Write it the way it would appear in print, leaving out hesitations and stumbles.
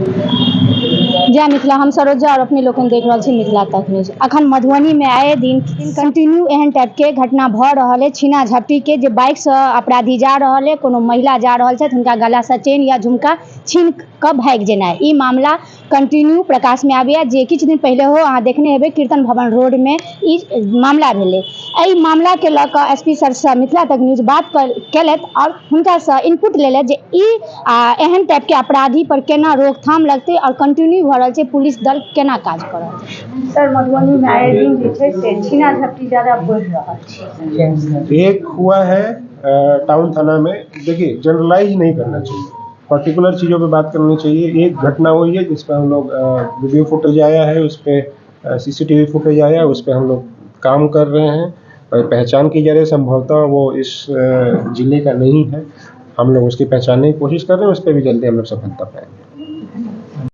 जय मिथिला। हम सरोजा और अपने लोकनि देख रहल छी मिथिला तक न्यूज। अखन मधुबनी में आए दिन कंटिन्यू एहन टाइप के घटना भऽ रहल अछि, छीना झपटी के, जे बाइक से अपराधी जा रहल है, कोनो महिला जा रहल छथि, हुनका गला से चेन या झुमका छीन कऽ भागि जेनाइ, ई मामला कंटिन्यू प्रकाश में आबैया। जे किछु दिन पहिले हो अहाँ देखने हेबै, कीर्तन भवन रोड में ई मामला भेलै। एहि मामला के लऽ कऽ एसपी सरसँ मिथिला तक न्यूज बात केलथि आओर हुनकासँ इनपुट लेलथि जे ई एहन टाइपके अपराधी पर केना रोकथाम लगतै आओर कंटिन्यू भऽ रहल छै, पुलिस दल केना काज कऽ रहल छै। सर, मधुबनी में आए दिन जे छै से छीना झपटी ज्यादा बढ़ि रहल छै। एक हुआ है टाउन थाना में। देखिए, जनरलाइज नहीं करना चाहिए, पर्टिकुलर चीज़ों पे बात करनी चाहिए। एक घटना हुई है जिस पर हम लोग, वीडियो फुटेज आया है, उस पर सीसीटीवी फुटेज आया है, उस पर हम लोग काम कर रहे हैं और पहचान की जा रही है। संभवतः वो इस जिले का नहीं है। हम लोग उसकी पहचानने की कोशिश कर रहे हैं। उस पर भी जल्दी हम लोग सफलता पाएंगे।